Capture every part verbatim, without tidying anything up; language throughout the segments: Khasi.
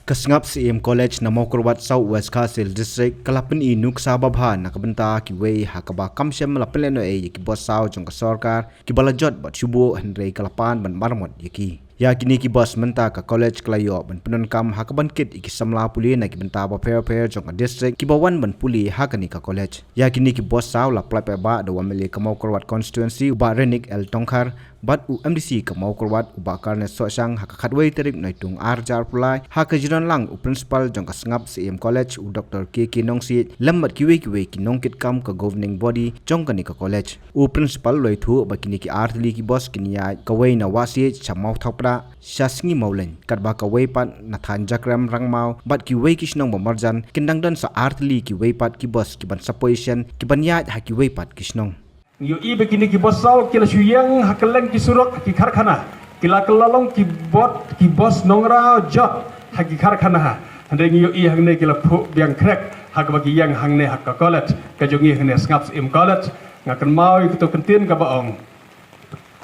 Ka Sngap Syiem College na Mawkyrwat, South West Khasi Hills District, ka la pyni nuksa babha na ka bynta kiwei, ha kaba kam shym la pynlehnohei ïa ki bos saw jong ka sorkar kiba la jot bad shu buh, hynrei ka la pan ban marmot ïa ki. Ïa kine ki bos mynta ka college ka la ïoh ban pyndonkam ha kaban kit ïa ki samla pule na ki bynta bapher bapher jong ka district kiba wan ban pule ha kane ka college. Ïa kine ki bos saw la pyllait paidbah da u MLA ka Mawkyrwat constituency, u Bah Renick L Tongkhar, bad u MDC ka Mawkyrwat, u Bah Carnes Sohshang, ha ka khatwei tarik Naitung arhajar arphew lai, ha ka jingdon lang u principal jong ka Sngap Syiem College, u Doctor K K Nongsiej, lem bad kiwei kiwei ki nongkitkam ka governing body jong kane ka college. U principal u la ïathuh ba kine ki artylli ki bos kin ïaid kawei na Wahsiej sha Mawthawpdah sha Sngi Mawleiñ, katba kawei pat na thaiñ Jakrem Rangmaw bad kiwei ki shnong ba marjan, kin dang don sa artylli kiwei pat ki bos kiban sa poi shen, kiban ïaid ha kiwei pat ki shnong. Ngi ïohi ba kine ki bos saw ki la shu ïeng ha kylleng ki surok, ha ki karkhana. Ki la kylla long ki bot, ki bos nongra jot ha ki karkhana ha. Hynrei ngi ïohi hangne ki la phuh biang khrek ha kaba ki ïeng hangne ha ka college ka jong ngi hangne, Sngap Syiem College. Nga kynmaw ïa kato ka ktien kaba ong,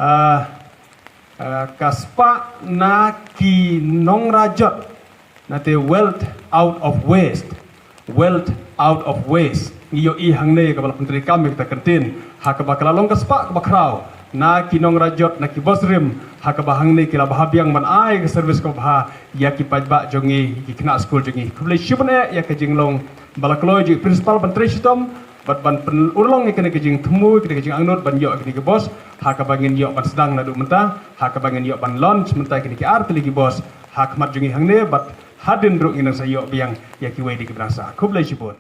ah, ah, ka spah na ki nongra jot, na te wealth out of waste. Wealth out of waste. Ngi ïohi hangne kaba la pyntreikam ïa kata ka ktien, ha kaba ka la long ka spah kaba khraw na ki nongra jot, na ki bos rim, ha kaba hangne ki la bha biang ban ai ka service kaba bha ïa ki paidbah jong ngi, ki khynnah skul jong ngi. Khublei shibun eh ïa ka jinglong ba la kloi jong i principal ban trei shitom bad ban pynurlong ïa kane ka jingthmu, ïa kane ka jingangnud ban ïoh ïa kane ka bos, ha kaba ngin ïoh ban sdang naduh mynta, ha kaba ngin ïoh ban launch mynta ïa kine ki artylli ki bos ha khmat jong ngi hangne, bad hadien ruh ngin nang sa ïoh biang ïa kiwei de ki bynriew. Khublei shibun.